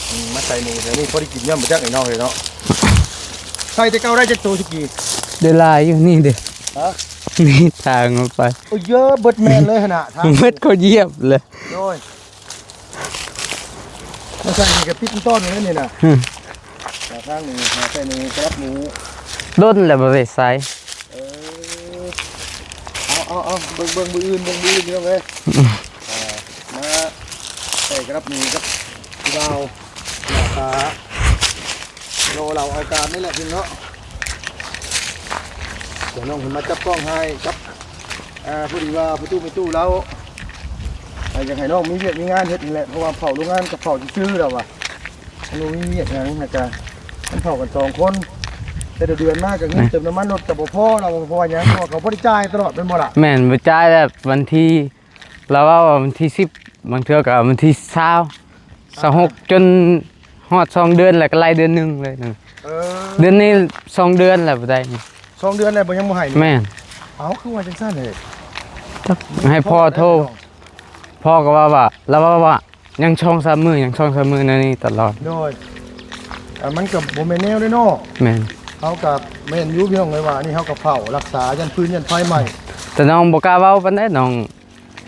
ອືມ ມາໃສ່ໜູແຖວນີ້ພໍໄດ້ກິນຍ້ອນບໍ່ຈັກໄອ້ນ້ອງເອີຍເນາະ ໃສ່ແຕ່ເກົ່າໄດ້ຈັກໂຕສຸກີ້? ໄດ້ຫຼາຍຢູ່ນີ້ເດ້ ຮະ? ນີ້ທາງອອກໄປ ໂອ້ຍ ເຢີເບິດແມ່ນເລີຍຫັ້ນນະ ທາງ ເບິດເຂົາຢຽບເລີຍ ໂດຍ ມາໃສ່ນີ້ກະປິດຕ້ອນແລ້ວນີ້ນະ ຫື ທາງນີ້ຫາໃສ່ນີ້ກະລັບໝູ ດົນແລ້ວບໍ່ໄດ້ໃສ່ ເອີ ເອົາໆໆ ເບິ່ງ ເບິ່ງມື້ອື່ນ ເບິ່ງມື້ອື່ນ ພີ່ນ້ອງເອີຍ ອ່າ ມາໃສ່ກະລັບໝູກັບຜູ້ບ່າວ ໜ້າຕາ ລໍເຫຼົ່າເອົາການນີ້ແຫຼະພີ່ນ້ອງເນາະ ດຽວນ້ອງເພິ່ນມາຈັບກ້ອງໃຫ້ກັບ ອ່າ ພໍດີວ່າພໍ່ຕູ້ແມ່ຕູ້ລາວ ອ່າ ຢາກໃຫ້ນ້ອງມີວຽກມີງານເຮັດນີ້ແຫຼະ ເພາະວ່າເຝົ້າໂຮງງານກະເຝົ້າຊື່ໆ ລາວວ່າ ມັນບໍ່ມີວຽກຫຍັງ ແລ້ວກະມັນເຝົ້າກັນສອງຄົນ ແຕ່ລະເດືອນມາກະເງິນເຕີມນ້ຳມັນລົດກະບໍ່ພໍ ລາວວ່າ ເພາະວ່າຫຍັງ ເພາະວ່າເຂົາບໍ່ໄດ້ຈ່າຍຕະຫຼອດແມ່ນບໍ່ລະ? ແມ່ນ ບໍ່ຈ່າຍແລ້ວ ວັນທີ ລາວເວົ້າວ່າວັນທີສິບ ບາງເທື່ອກະວັນທີຊາວ ຊາວຫົກ ຈົນຮອດສອງເດືອນ ແລ້ວກະໄລ່ເດືອນໜຶ່ງເລີຍ ເອີ ເດືອນນີ້ສອງເດືອນແລ້ວບໍ່ໄດ້ ສອງເດືອນແລ້ວບໍ່ ຍັງບໍ່ໃຫ້ນີ້ ແມ່ນ ເອົ້າ ຄືວ່າຈັ່ງຊັ້ນເດ ໃຫ້ພໍ່ໂທ ພໍ່ກະວ່າວ່າ ລາວວ່າວ່າ ຍັງສອງສາມມື້ ຍັງສອງສາມມື້ແນວນີ້ຕະຫຼອດ ໂດຍ ເອີ ມັນກະບໍ່ແມ່ນແນວເດ້ເນາະ ແມ່ນ ເຮົາກະແມ່ນຢູ່ພີ່ນ້ອງເອີຍ ວ່າອັນນີ້ເຮົາກະເຝົ້າ ຮັກສາ ຢ້ານຟືນຢ້ານໄຟໄໝ້ ແຕ່ນ້ອງບໍ່ກ້າເວົ້າປານໃດ ນ້ອງ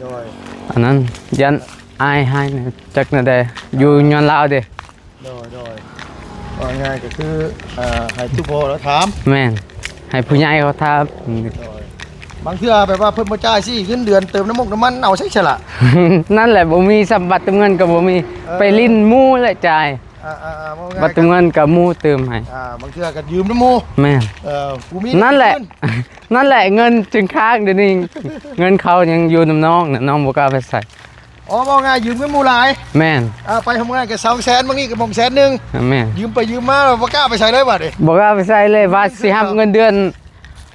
ໂດຍ ອັນນັ້ນ ຢ້ານອາຍຫາຍ ຈັກແນວໃດ ຢູ່ຍ້ອນລາວເດ້ ໂດຍໆ ວ່າງ່າຍກະຄື ອ່າ ໃຫ້ທຸກພໍ່ລາວຖາມ ແມ່ນ ໃຫ້ຜູ້ໃຫຍ່ເຂົາຖາມ ໂດຍ ບາງເທື່ອແບບວ່າເພິ່ນບໍ່ຈ່າຍຊິ ເງິນເດືອນເຕີມນ້ຳມົກນ້ຳມັນເອົາໃສຊະລະ ນັ້ນແຫຼະ ບໍ່ມີຊ້ຳ ບັດເຕີມເງິນກະບໍ່ມີ ເອີ ໄປຫຼິ້ນໝູ່ແຫຼະຈ່າຍ ອ່າໆໆ ເວົ້າງ່າຍ ບັດເຕີມເງິນກະໝູ່ເຕີມໃຫ້ ອ່າ ບາງເທື່ອກະຢືມນຳໝູ່ ແມ່ນ ເອີ ກູມີ ນັ້ນແຫຼະ ນັ້ນແຫຼະ ເງິນຈຶ່ງຄ້າງ ດຽວນີ້ເງິນເຂົາຍັງຢູ່ນຳນ້ອງນະ ນ້ອງບໍ່ກ້າໄປໃສ ອໍ ເວົ້າງ່າຍຢືມເງິນໝູ່ຫຼາຍ ແມ່ນ ອ່າ ໄປທຳງານກະສອງແສນ ບາງນີ້ກະໝ່ອງແສນໜຶ່ງ ແມ່ນ ຢືມໄປຢືມມາ ບໍ່ກ້າໄປໃສເລີຍບາດນີ້ ບໍ່ກ້າໄປໃສເລີຍ ວ່າຊິຮັບເງິນເດືອນ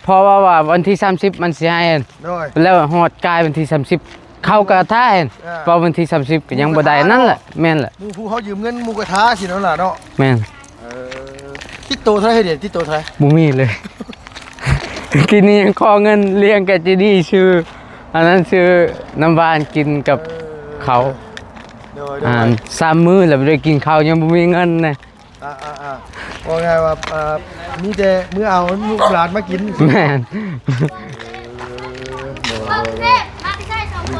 ເພາະວ່າ ວ່າວັນທີສາມສິບມັນຊິໃຫ້ ໂດຍ ແລ້ວຮອດກາຍວັນທີສາມສິບ ເຂົາກະຖ້າ ເອີ ເພາະວັນທີສາມສິບກະຍັງບໍ່ໄດ້ ນັ້ນແຫຼະ ແມ່ນແຫຼະ ໝູ່ຜູ້ເຮົາຢືມເງິນໝູ່ກະຖ້າຊີ້ເນາະ ຫຼາເນາະ ແມ່ນ ເອີ ຕິດໂຕເທົ່າໃດ ເດ ຕິດໂຕເທົ່າໃດ ບໍ່ມີເລີຍ ກີ້ນີ້ຍັງຂໍເງິນລ້ຽງກະຈີດີ ຊື້ ອັນນັ້ນ ຊື້ນ້ຳຫວານກິນກັບເຂົາ ໂດຍໆ ອ່າ ສາມມື້ແລ້ວບໍ່ໄດ້ກິນເຂົ້າ ຍັງບໍ່ມີເງິນນະ ອ່າໆໆ ເວົ້າງ່າຍວ່າ ອ່າ ມີແຕ່ມື້ເອົາລູກຫຼານມາກິນ ແມ່ນ ເອີ ໂດຍ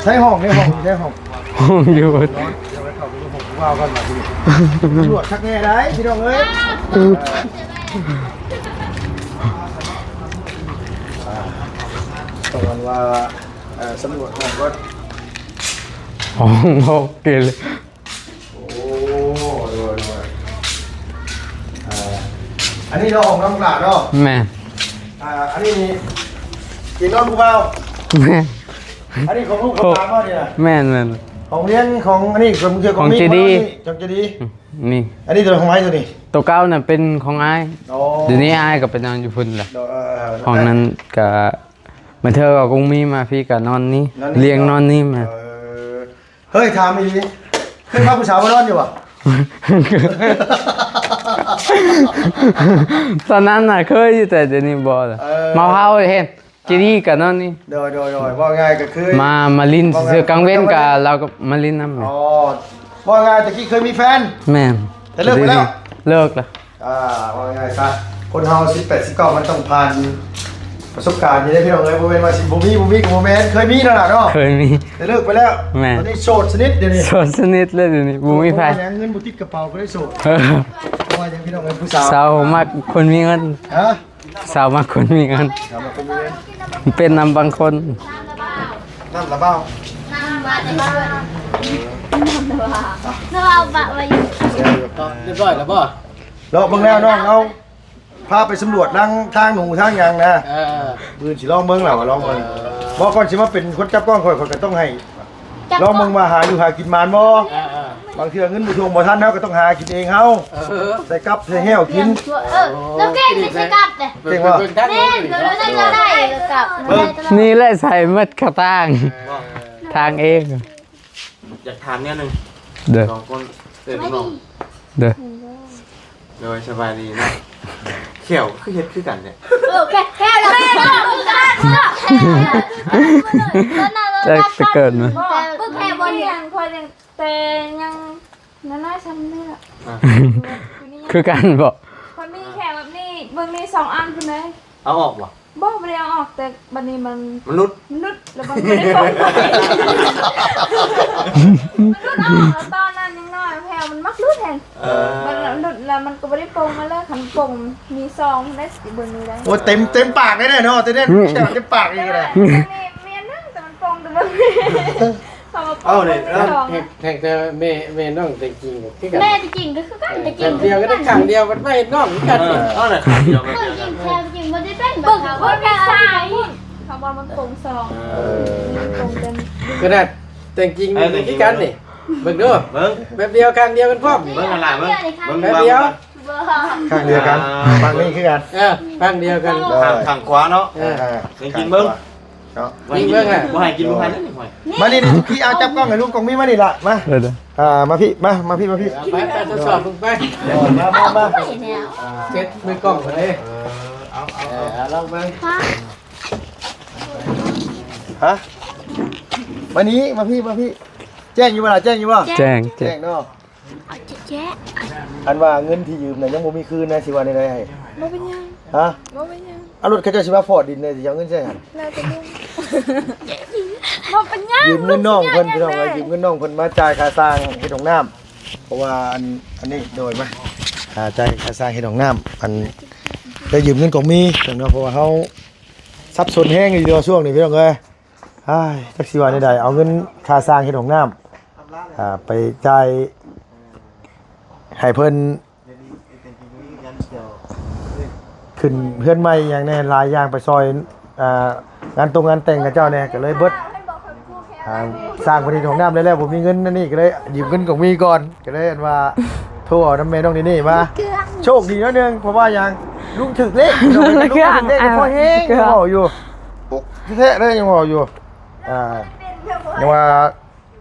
ໆ ໃຊ້ຫ້ອງເດ້ ຫ້ອງ ໃຊ້ຫ້ອງ ຫ້ອງຢູ່ ດຽວໄປເຂົ້າໄປຢູ່ຫ້ອງຜູ້ບ່າວກ່ອນບາດນີ້ ຕຳຫຼວດຄັກແນ່ໄດ໋ ພີ່ນ້ອງເອີຍ ເອີ ເອີ ເອີ ວ່າ ເອີ ສຳຫຼວດຫ້ອງກ່ອນ ຫ້ອງບໍ່ເກເລ. ໂອ້ ໂດຍ ໂດຍ ອ່າ ອັນນີ້ເນາະ ຫ້ອງນ້ອງຫຼ້າເນາະ. ແມ່ນ. ອ່າ ອັນນີ້ນີ້ ຕີນນອນຜູ້ບ່າວ. ແມ່ນ. ອັນນີ້ຂອງລູກຂອງຫຼານເນາະນີ້ນະ. ແມ່ນໆ. ຂອງຮຽນຂອງອັນນີ້ຂອງເທື່ອຂອງ ຂອງເຈດີ ຂອງເຈດີ. ອືມ ນີ້ ອັນນີ້ຕົວຂອງໃຜຕົວນີ້? ຕົວເກົ່ານະເປັນຂອງອ້າຍ. ອໍ ດຽວນີ້ອ້າຍກໍໄປນອນຢູ່ພຸ້ນລະ. ເອີ ເອີ ເອີ ຫ້ອງນັ້ນກະບາງເທື່ອກໍຄົງມີມາພີ້ກະນອນນີ້ ນອນນີ້ ລ້ຽງນອນນີ້ແມ່ນ. ເອີ ເຮີ້ຍ ຖາມອີ່ຫຼີ ເຄີຍພາຜູ້ສາວມານອນຢູ່ບໍ່? ຕອນນັ້ນນະເຄີຍຢູ່ ແຕ່ດຽວນີ້ບໍ່ລະ. ເອີ ມາເຜົາເຫັນ ເຈດີກໍນອນນີ້. ໂດຍ ໂດຍ ໂດຍ ເວົ້າງ່າຍກໍຄື ມາ ມາຫຼິ້ນຊື່ໆ ກາງເວັນກໍລາວກໍມາຫຼິ້ນນຳ. ອໍ ເວົ້າງ່າຍແຕ່ກີ້ເຄີຍມີແຟນ. ແມ່ນ. ແຕ່ເລີກໄປແລ້ວ? ເລີກລະ. ອ່າ ເວົ້າງ່າຍຊະ ຄົນເຮົາສິບແປດ ສິບເກົ້າ ມັນຕ້ອງຜ່ານປະສົບການຢູ່ເດ້ພີ່ນ້ອງເອີຍ. ບໍ່ແມ່ນວ່າຊິບໍ່ມີ ບໍ່ມີກໍບໍ່ແມ່ນ ເຄີຍມີແລ້ວລະເນາະ. ເຄີຍມີ ແຕ່ເລີກໄປແລ້ວ. ແມ່ນ. ຕອນນີ້ໂສດສະໜິດດຽວນີ້. ໂສດສະໜິດເລີຍດຽວນີ້ ບໍ່ມີໃຜ. ເພາະວ່າຫຍັງ? ເງິນບໍ່ຕິດກະເປົາກໍເລີຍໂສດ. ເພາະວ່າຫຍັງພີ່ນ້ອງເອີຍ? ຜູ້ສາວ ສາວມັກຄົນມີເງິນ. ຮະ? ສາວມັກຄົນມີເງິນ. ສາວມັກຄົນມີເງິນ. ເປັນນຳບາງຄົນ. ນ້ຳລະເບົາ ນ້ຳລະເບົາ ນ້ຳລະເບົາ ນ້ຳລະເບົາປະໄວ້ຢູ່. ຮຽບຮ້ອຍແລ້ວບໍ່? ເລາະເບິ່ງແລ້ວນ້ອງເອົາ ພາໄປສຳຫຼວດທາງ ທາງໜູທາງຫຍັງນະ. ເອີ ມື້ອື່ນຊິລອງເບິ່ງລະວ່າ ລອງເບິ່ງ. ບໍ່ ກ່ອນຊິມາເປັນຄົນຈັບກ້ອງຂ້ອຍ ຂ້ອຍກໍຕ້ອງໃຫ້ ຈັບກ້ອງ ລອງເບິ່ງວ່າຫາຢູ່ຫາກິນໝານບໍ່. ເອີ ເອີ ບາງເທື່ອເງິນບໍ່ຖ້ວງບໍ່ທັນ ເຮົາກໍຕ້ອງຫາກິນເອງເຮົາ. ເອີ ໃສ່ກັບໃສ່ແຫ້ວກິນ. ເອີ ແລ້ວເກັ່ງໃສ່ກັບເດ້. ເກັ່ງບໍ່? ແມ່ນ ເບິ່ງ ນີ້ແຫຼະໃສ່ໝົດເຂົ້າທາງ ເອີ ທາງເອງ. ຢາກຖາມແນວໜຶ່ງ. ເດີ ສອງຄົນ ເອີ້ນນ້ອງ. ເດີ ໂດຍ ສະບາຍດີເນາະ. ແຂ້ວຄືເຮັດຄືກັນແທ້. ເອີ ແຂ້ວ ແຂ້ວລະຄືກັນ. ແຕ່ເກີດມາ ເບິ່ງແຂ້ວບໍ່ນີ້ ຂ້ອຍຍັງ ແຕ່ຍັງນ້ອຍໆຊ່ຳນີ້ລະ. ອ່າ ຄືກັນບໍ່? ຂ້ອຍມີແຂ້ວແບບນີ້ ເບິ່ງນີ້ສອງອັນພຸ້ນເດ້. ເອົາອອກບໍ່? ບໍ່ ບໍ່ໄດ້ເອົາອອກ ແຕ່ບັດນີ້ມັນ ມັນຫຼຸດ ມັນຫຼຸດ ແລ້ວມັນບໍ່ໄດ້ປົງ. ມັນຫຼຸດອອກ ແລ້ວຕອນນັ້ນຍັງນ້ອຍ ແຜວມັນມັກຫຼຸດແຮງ. ເອີ ມັນຫຼຸດແລ້ວມັນກໍບໍ່ໄດ້ປົງມາເລີຍ. ຄັນປົງມີຊອງໄດ້ຊິເບິ່ງຢູ່ໄດ໋. ໂອ້ ເຕັມ ເຕັມປາກເລີຍເນາະ ແຕ່ເດັນ ອືມ ເຕັມປາກອີກແລ້ວ. ແມ່ນນະ ແຕ່ມັນປົງແຕ່ເບິ່ງ. ເອົາເລີຍ ແຮງແຕ່ແມ່ ແມ່ນ້ອງແຕ່ງຈິງຄືກັນ. ແມ່ແຕ່ງຈິງກໍຄືກັນ ແຕ່ງຈິງແບບດຽວກັນ ຂ້າງດຽວມັນມາເຮັດນ້ອງຄືກັນ. ເອີ ເອົາແຫຼະ ຂ້າງດຽວກັນ ແຕ່ງຈິງແທ້ຈິງບໍ່ໄດ້ເປັນແບບເຂົາ ເຂົາບໍ່ມີສາຍ ເຂົາວ່າມັນໂກງສອງ. ເອີ ມັນໂກງເປັນ ຂະໜາດແຕ່ງຈິງນີ້ຄືກັນນີ້. ເບິ່ງດູ ເບິ່ງ ແບບດຽວ ຂ້າງດຽວກັນພ້ອມ. ເບິ່ງຫັ້ນລະ ເບິ່ງ ເບິ່ງ ແບບດຽວ ຂ້າງດຽວກັນ ອ່າ ຝັ່ງນີ້ຄືກັນ. ເອີ ຝັ່ງດຽວກັນ ຂ້າງ ຂ້າງຂວາເນາະ. ເອີ ເອີ ແຕ່ງຈິງເບິ່ງ ເນາະ ຍິງເບິ່ງອະ ບໍ່ໃຫ້ກິນ ບໍ່ໃຫ້ກິນ. ມານີ້ ນີ້ ທຸກທີ ເອົາ ຈັບກ້ອງໃຫ້ລຸງກອງມີ ມານີ້ລະ ມາ. ເອີ ອ່າ ມາພີ້ ມາ ມາພີ້ ມາພີ້ ໄປ ໄປ ທົດສອບເບິ່ງໄປ. ມາ ມາ ມາ ມາ ເຮັດແນວ ເຈັດມືກ້ອງເພິ່ນເດ້. ເອີ ເອົາ ເອົາ ເອົາ ເອົາ ລອງເບິ່ງ. ຮະ ມານີ້ ມາພີ້ ມາພີ້. ແຈ້ງຢູ່ບໍ່ລະ? ແຈ້ງຢູ່ບໍ່? ແຈ້ງ ແຈ້ງເນາະ. ເອົາແຈະໆ ອັນວ່າເງິນທີ່ຢືມນະ ຍັງບໍ່ມີຄືນນະ ຊິວ່າແນວໃດໃຫ້? ບໍ່ເປັນຫຍັງ. ຮະ? ບໍ່ເປັນຫຍັງ. ເອົາ ລົດເຂົາເຈົ້າຊິມາຟອດດິນເລີຍ ຊິເອົາເງິນໃສ່ຫັ້ນ? ແລ້ວແຕ່ລຸງ ບໍ່ເປັນຫຍັງ. ຢືມເງິນນ້ອງເພິ່ນ ພີ່ນ້ອງເອີຍ ຢືມເງິນນ້ອງເພິ່ນມາຈ່າຍຄ່າສ້າງເຮັດຫ້ອງນ້ຳ ເພາະວ່າອັນ ອັນນີ້ ໂດຍ ມາ ອ່າ ຈ່າຍຄ່າສ້າງເຮັດຫ້ອງນ້ຳ. ອັນ ໄດ້ຢືມເງິນກອງມີເນາະ ເພາະວ່າເຮົາສັບສົນແຮງຢູ່ຊ່ວງນີ້ ພີ່ນ້ອງເອີຍ. ອ້າຍ ຈັກຊິວ່າແນວໃດ ເອົາເງິນຄ່າສ້າງເຮັດຫ້ອງນ້ຳ ອ່າ ໄປຈ່າຍໃຫ້ເພິ່ນ ຂຶ້ນເຮືອນໃໝ່ຫຍັງແດ່ ຫຼາຍຢ່າງ ໄປຊ່ອຍ ອ່າ ງານຕົງງານແຕ່ງເຂົາເຈົ້າແດ່ ກໍເລີຍເບິດ. ອ່າ ສ້າງເພິ່ນເຮັດຫ້ອງນ້ຳແລ້ວ ບໍ່ມີເງິນອັນນີ້ ກໍເລີຍຢືມເງິນກອງມີກ່ອນ ກໍເລີຍອັນວ່າ ໂທເອົານຳແມ່ນ້ອງນີ້ນີ້ມາ. ໂຊກດີໜ້ອຍໜຶ່ງ ເພາະວ່າຫຍັງ ລຸງຖືກເລກ ລຸງຖືກເລກ ພໍແຮງ ຍັງເວົ້າຢູ່ ປຸກແທ້ໆເລີຍ ຍັງເວົ້າຢູ່. ອ່າ ຍັງວ່າ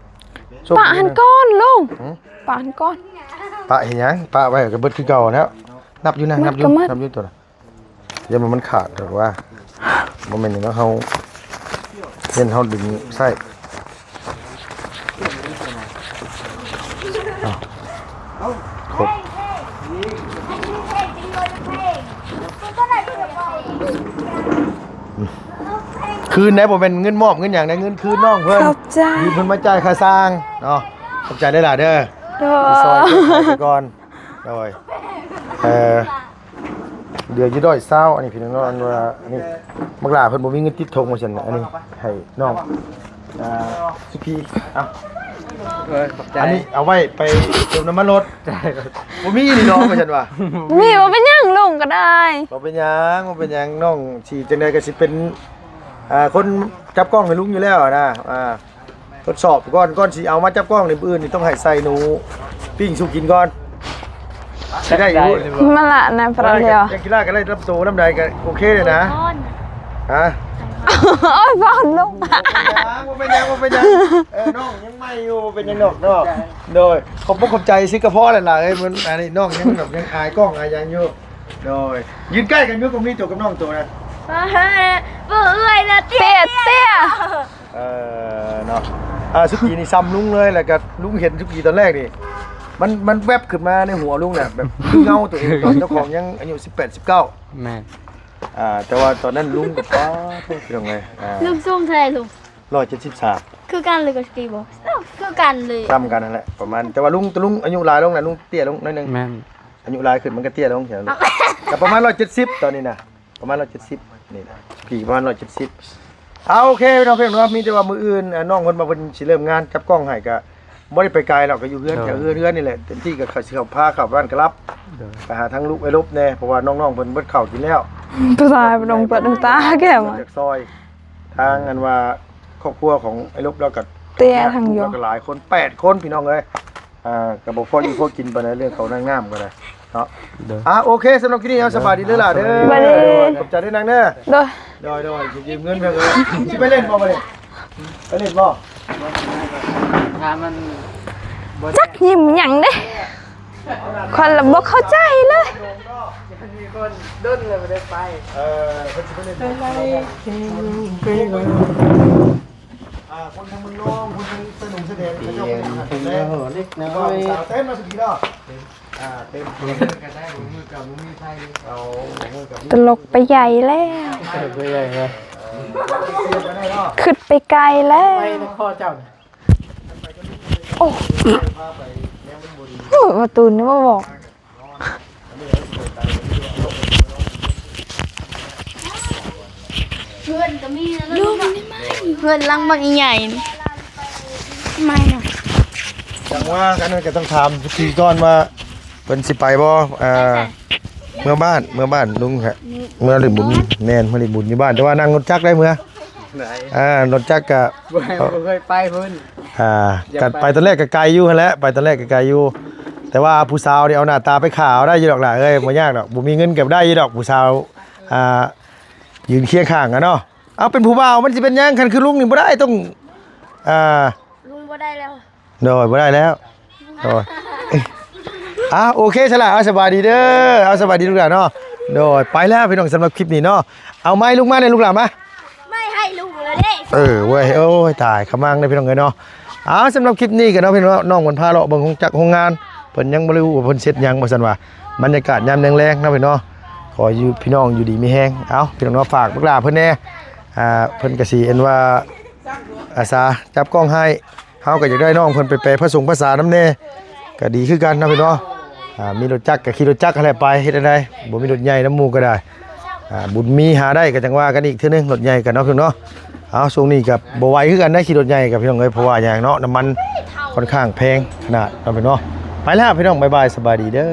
ປະຫັ້ນກ່ອນລຸງ. ຫື? ປະຫັ້ນກ່ອນ. ປະເຮັດຫຍັງ? ປະໄວ້ກໍເບິດຄືເກົ່າແລ້ວ. ນັບຢູ່ນະ ນັບຢູ່ ນັບຢູ່ຕົວນະ. ຢ່າມັນ ມັນຂາດດອກວ່າ ບໍ່ແມ່ນຫຍັງດອກ ເຮົາເຫັນເຮົາດຶງໃສ່. ເອົາ ຄົບ. ຄືນໄດ້ ບໍ່ແມ່ນເງິນມອບເງິນຫຍັງນະ ເງິນຄືນນ້ອງເພິ່ນ. ຂອບໃຈ. ຢືມເພິ່ນມາຈ່າຍຄ່າສ້າງເນາະ. ຂອບໃຈຫຼາຍໆເດີ. ໂດຍ. ທີ່ຊ່ອຍເພິ່ນໄປກ່ອນ. ໂດຍ. ເອີ ເຫຼືອຢູ່ຮ້ອຍຊາວ ອັນນີ້ພີ່ນ້ອງເນາະ ອັນວ່າ ອັນນີ້ບັກຫຼ້າເພິ່ນບໍ່ມີເງິນຕິດຖົງວ່າຊັ້ນ ອັນນີ້ໃຫ້ນ້ອງ ອ່າ ສຸພີ ເອົາ ເອີ ຂອບໃຈ ອັນນີ້ເອົາໄວ້ໄປເຕີມນ້ຳມັນລົດ ບໍ່ມີນີ້ດອກວ່າຊັ້ນວ່າ ມີ ບໍ່ເປັນຫຍັງ ລຸງກໍໄດ້ ບໍ່ເປັນຫຍັງ ບໍ່ເປັນຫຍັງ ນ້ອງຊິຈັ່ງໃດກໍຊິເປັນ ອ່າ ຄົນຈັບກ້ອງໃຫ້ລຸງຢູ່ແລ້ວນະ ອ່າ ທົດສອບກ່ອນ ກ່ອນຊິເອົາມາຈັບກ້ອງນີ້ ມື້ອື່ນນີ້ຕ້ອງໃຫ້ໃສ່ໜູປີ້ງສູ່ກິນກ່ອນ ຊິໄດ້ຢູ່ ມາລະນະ ປະດຽວ ນັກກິລາກໍໄດ້ລຳໂຕລຳໃດກໍໂອເຄເລີຍນະ ຮະ ໂອ້ຍ ບອນລົງ ບໍ່ເປັນຫຍັງ ບໍ່ເປັນຫຍັງ ເອີ ນ້ອງຍັງໃໝ່ຢູ່ ບໍ່ເປັນຫຍັງດອກເນາະ ໂດຍ ຂອບອົກຂອບໃຈຊິກະພໍແລ້ວລະ ເອີຍ ມັນ ອັນນີ້ນ້ອງຍັງແບບ ຍັງອາຍກ້ອງອາຍຫຍັງຢູ່ ໂດຍ ຢືນໃກ້ກັນຢູ່ ກໍມີໂຕກັບນ້ອງໂຕນະ ບໍ່ເອື້ອຍນະ ເຕ້ຍ ເຕ້ຍ ເອີ ເນາະ ອ່າ ສຸກີນີ້ຊ້ຳລຸງເລີຍ ແລ້ວກໍລຸງເຫັນສຸກີຕອນແລກນີ້ ມັນ ມັນແວັບຂຶ້ນມາໃນຫົວລຸງນະ ແບບຄືເງົາຕົວເອງຕອນເຈົ້າຂອງຍັງອາຍຸສິບແປດ ສິບເກົ້າ ແມ່ນ ອ່າ ແຕ່ວ່າຕອນນັ້ນລຸງກໍ ປາດໂທ້ ພີ່ນ້ອງເອີຍ ອ່າ ລຸງສູງເທົ່າໃດລຸງ? ຮ້ອຍເຈັດສິບສາມ ຄືກັນເລີຍກັບສະກີບໍ່? ຄືກັນເລີຍ ຊ້ຳກັນນັ້ນແຫຼະ ປະມານ ແຕ່ວ່າລຸງ ລຸງອາຍຸຫຼາຍລົງນະ ລຸງເຕ້ຍລົງໜ້ອຍໜຶ່ງ ແມ່ນ ອາຍຸຫຼາຍຂຶ້ນມັນກໍເຕ້ຍລົງ ກໍປະມານຮ້ອຍເຈັດສິບຕອນນີ້ນະ ປະມານຮ້ອຍເຈັດສິບນີ້ນະ ປີກປະມານຮ້ອຍເຈັດສິບ ເອົາ ໂອເຄ ພີ່ນ້ອງ ເພິ່ນວ່າມີແຕ່ວ່າມື້ອື່ນ ອ່າ ນ້ອງເພິ່ນວ່າເພິ່ນຊິເລີ່ມງານ ຈັບກ້ອງໃຫ້ ກະບໍ່ໄດ້ໄປໄກດອກ ກະຢູ່ເຮືອນ ໂດຍ ແຖວເຮືອນ ເຮືອນນີ້ແຫຼະ ເຕັມທີ່ກະເຂົາຊິເຂົ້າ ພາເຂົ້າບ້ານກະລັບ ໂດຍ ໄປຫາທາງລູກໄອ້ລົບແດ່ ເພາະວ່ານ້ອງໆເພິ່ນເບິດເຂົ້າກິນແລ້ວ ຜູ້ຊາຍບໍ່ຕ້ອງເປີດຫູຕາແກ້ວ ຢາກຊ່ອຍ ທາງອັນວ່າຄອບຄົວຂອງໄອ້ລົບ ແລ້ວກະ ເຕ້ຍ ທາງຢູ່ ແລ້ວກະຫຼາຍຄົນ ແປດຄົນ ພີ່ນ້ອງເອີຍ ອ່າ ກໍບໍ່ພໍຢູ່ພໍກິນປານໃດ ເລື່ອງເຂົ້າເລື່ອງນ້ຳກໍໄດ້ເນາະ ໂດຍ ອ່າ ໂອເຄ ສຳລັບຄລິບນີ້ເຮົາສະບາຍດີເດີຫຼ້າເດີ ສະບາຍດີ ຂອບໃຈເດີນາງເດີ ໂດຍ ໂດຍໆ ຊິຢືມເງິນເພິ່ນເດີ ຊິໄປຫຼິ້ນບໍ່ບັດນີ້ ໄປຫຼິ້ນບໍ່ ຖ້າມັນບໍ່ ຈັກຍິ້ມຫຍັງເດ້ ຂ້ອຍລະບໍ່ເຂົ້າໃຈເລີຍ ມີຄົນດົນແລ້ວບໍ່ໄດ້ໄປ ເອີ ເພິ່ນຊິໄປຫຼິ້ນ ອ່າ ຄົນທາງເມືອງນອງ ຄົນທາງຕະໜຸ່ມຊາຍແດນ ເຂົາເຈົ້າໄປເຮັດງານແຫຼະ ເລັກນ້ອຍ ເຕັມມາສຸດເດີ ອ່າ ເຕັມ ບໍ່ມີກະໄດ້ ບໍ່ມີກະບໍ່ມີໃຜ ເອົາ ບໍ່ມີກະ ຕະຫຼົກໄປໃຫຍ່ແລ້ວ ຕະຫຼົກໄປໃຫຍ່ແລ້ວ ຄຶດໄປໄກແລ້ວ ໄປນະ ຂໍເຈົ້າ ໂອ້ ໂອ້ຍ ປະຕູນີ້ບໍ່ບອກ ເຮືອນກໍມີນະ ເຮືອນຫຼັງບັກໃຫຍ່ ໃໝ່ນະ ຈັ່ງວ່າ ອັນນັ້ນກໍຕ້ອງຖາມສຸກີກ່ອນວ່າ ເພິ່ນຊິໄປບໍ່ ອ່າ ເມືອບ້ານ ເມືອບ້ານລຸງ ເມືອຫຼິ້ນບຸນ ແມ່ນ ເມືອຫຼິ້ນບຸນຢູ່ບ້ານ ແຕ່ວ່ານັ່ງລົດຈັກໄດ້ເມືອ ໄດ້ ອ່າ ລົດຈັກກະ ບໍ່ ບໍ່ເຄີຍໄປພຸ້ນ ອ່າ ຢາກໄປ ກະໄປຕອນແລກກະໄກຢູ່ຫັ້ນແຫຼະ ໄປຕອນແລກກະໄກຢູ່ ແຕ່ວ່າຜູ້ສາວນີ້ເອົາໜ້າຕາໄປຂ້າເອົາໄດ້ຢູ່ດອກຫຼ້າເອີຍ ບໍ່ຍາກດອກ ບໍ່ມີເງິນກະໄດ້ຢູ່ດອກ ຜູ້ສາວ ອ່າ ຢືນຄຽງຂ້າງກັນເນາະ ເອົາ ເປັນຜູ້ບ່າວມັນຊິເປັນຫຍັງ ຄັນຄືລຸງນີ້ບໍ່ໄດ້ ຕ້ອງ ອ່າ ລຸງບໍ່ໄດ້ແລ້ວ ໂດຍ ບໍ່ໄດ້ແລ້ວ ໂດຍ ອ່າ ໂອເຄຊະລະ ເອົາ ສະບາຍດີເດີ ເອົາ ສະບາຍດີລູກຫຼານເນາະ ໂດຍ ໄປແລ້ວພີ່ນ້ອງ ສຳລັບຄລິບນີ້ເນາະ ເອົາໄມ້ລຸງມາແດ່ລູກຫຼານມາ ໄມ້ໃຫ້ລຸງແລ້ວເດ້ ເອີ ເວີ້ຍ ໂອ້ຍ ຕາຍ ຂະມັງເດ້ພີ່ນ້ອງເອີຍເນາະ ເອົາ ສຳລັບຄລິບນີ້ກໍເນາະ ພີ່ນ້ອງ ນ້ອງເພິ່ນພາເລາະເບິ່ງໂຮງຈັກໂຮງງານ ເພິ່ນຍັງບໍ່ໄດ້ຮູ້ວ່າເພິ່ນເຮັດຫຍັງວ່າຊັ້ນວ່າ ບັນຍາກາດຍາມແລງໆເນາະພີ່ນ້ອງ ຂໍຢູ່ ພີ່ນ້ອງຢູ່ດີມີແຮງ ເອົາ ພີ່ນ້ອງເນາະ ຝາກບັກຫຼ້າເພິ່ນແດ່ ອ່າ ເພິ່ນກໍຊິ ອັນວ່າ ອາສາຈັບກ້ອງໃຫ້ ເຮົາກໍຢາກໄດ້ນ້ອງເພິ່ນໄປແປພະສົງພະສານຳແດ່ ກໍດີຄືກັນເນາະພີ່ນ້ອງ ອ່າ ມີລົດຈັກກໍຂີ່ລົດຈັກຫັ້ນແຫຼະໄປ ເຮັດແນວໃດ ບໍ່ມີລົດໃຫຍ່ນຳໝູ່ກໍໄດ້ ອ່າ ບຸນມີຫາໄດ້ກໍຈັ່ງວ່າກັນອີກເທື່ອໜຶ່ງ ລົດໃຫຍ່ກັນເນາະພີ່ນ້ອງເນາະ ເອົາ ຊ່ວງນີ້ກໍບໍ່ໄຫວຄືກັນໄດ໋ ຂີ່ລົດໃຫຍ່ກັບພີ່ນ້ອງເອີຍ ເພາະວ່າຫຍັງເນາະ ນ້ຳມັນຂ້ອນຂ້າງແພງຂະໜາດເນາະພີ່ນ້ອງເນາະ ໄປແລ້ວພີ່ນ້ອງ ບາຍບາຍ ສະບາຍດີເດີ.